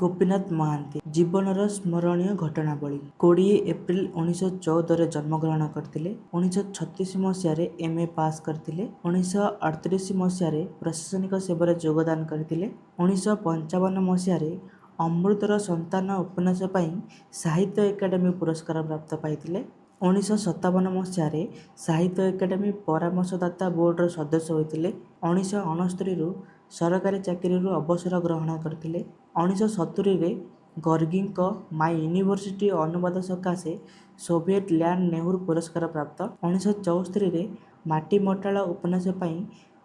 ଗୋପୀନାଥ ମହାନ୍ତି। ଜୀବନର ସ୍ମରଣୀୟ ଘଟଣାବଳୀ। 20 ଏପ୍ରିଲ 1914ରେ ଜନ୍ମଗ୍ରହଣ କରିଥିଲେ। 1936 ମସିହାରେ ଏମ୍.ଏ. ପାସ୍ କରିଥିଲେ। 1938 ମସିହାରେ ପ୍ରଶାସନିକ ସେବାରେ ଯୋଗଦାନ କରିଥିଲେ। 1955 ମସିହାରେ ଅମୃତର ସନ୍ତାନ ଉପନ୍ୟାସ ପାଇଁ ସାହିତ୍ୟ ଏକାଡେମୀ ପୁରସ୍କାର ପ୍ରାପ୍ତ ପାଇଥିଲେ। 1957 ମସିହାରେ ସାହିତ୍ୟ ଏକାଡେମୀ ପରାମର୍ଶଦାତା ବୋର୍ଡ଼ର ସଦସ୍ୟ ହୋଇଥିଲେ। 1969ରୁ ସରକାରୀ ଚାକିରିରୁ ଅବସର ଗ୍ରହଣ କରିଥିଲେ। 1970ରେ ଗର୍ଗୀଙ୍କ ମାଇ ୟୁନିଭର୍ସିଟି ଅନୁବାଦ ସକାଶେ ସୋଭିଏଟ୍ ଲ୍ୟାଣ୍ଡ ନେହେରୁ ପୁରସ୍କାର ପ୍ରାପ୍ତ। 1974ରେ ମାଟି ମଟାଳ ଉପନ୍ୟାସ ପାଇଁ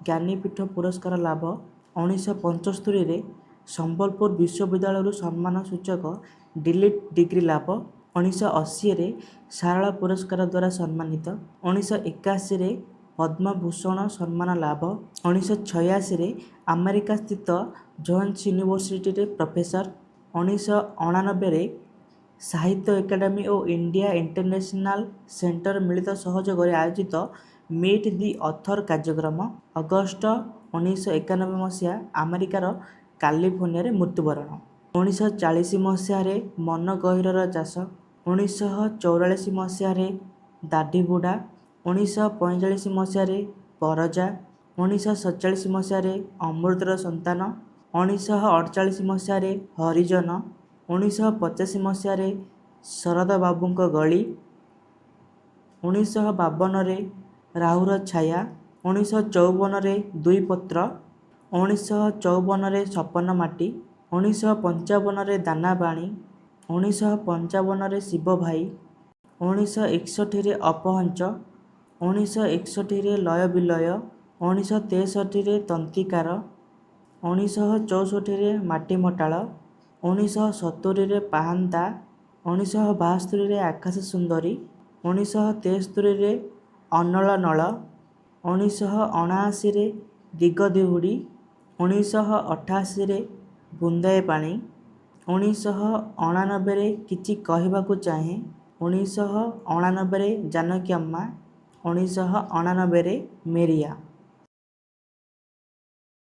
ଜ୍ଞାନପୀଠ ପୁରସ୍କାର ଲାଭ। 1975ରେ ସମ୍ବଲପୁର ବିଶ୍ୱବିଦ୍ୟାଳୟରୁ ସମ୍ମାନ ସୂଚକ ଡିଲିଟ୍ ଡିଗ୍ରୀ ଲାଭ। 1980ରେ ସାରଳା ପୁରସ୍କାର ଦ୍ୱାରା ସମ୍ମାନିତ। 1981ରେ ପଦ୍ମଭୂଷଣ ସମ୍ମାନ ଲାଭ। 1986ରେ ଆମେରିକା ସ୍ଥିତ ଜୋନ୍ସ ୟୁନିଭର୍ସିଟିରେ ପ୍ରଫେସର। 1989ରେ ସାହିତ୍ୟ ଏକାଡେମୀ ଓ ଇଣ୍ଡିଆ ଇଣ୍ଟରନ୍ୟାସନାଲ ସେଣ୍ଟର ମିଳିତ ସହଯୋଗରେ ଆୟୋଜିତ ମିଟ୍ ଦି ଅଥର କାର୍ଯ୍ୟକ୍ରମ। ଅଗଷ୍ଟ 1991 ମସିହା ଆମେରିକାର କାଲିଫର୍ଣ୍ଣିଆରେ ମୃତ୍ୟୁବରଣ। 1940 ମସିହାରେ ମନ ଗହୀରର ଚାଷ। 1944 ମସିହାରେ ଦାଢ଼ିବୁଢ଼ା। 1945 ମସିହାରେ ପରଜା। 1947 ମସିହାରେ ଅମୃତର ସନ୍ତାନ। 1948 ମସିହାରେ ହରିଜନ। 1985 ମସିହାରେ ଶରତବାବୁଙ୍କ ଗଳି। 1952ରେ ରାହୁର ଛାୟା। 1954ରେ ଦୁଇ ପତ୍ର। 1954ରେ ସପନ ମାଟି। 1955ରେ ଦାନାବାଣୀ। 1955ରେ ଶିବ ଭାଇ। 1961ରେ ଅପହଞ୍ଚ। 1961ରେ ଲୟ ବିଲୟ। 1963ରେ ତନ୍ତୀକାର। 1964ରେ ମାଟି ମଟାଳ। 1970ରେ ପାହାନ୍ତା। 1972ରେ ଆକାଶ ସୁନ୍ଦରୀ। 1973ରେ ଅନଳ ନଳ। 1979ରେ ଦିଗଦିହୁଡ଼ି। 1988ରେ ବୁନ୍ଦାଏ ପାଣି। 1989ରେ କିଛି କହିବାକୁ ଚାହେଁ। 1989ରେ ଜାନକୀ ଅମ୍ମା। 1989ରେ ମେରିଆ।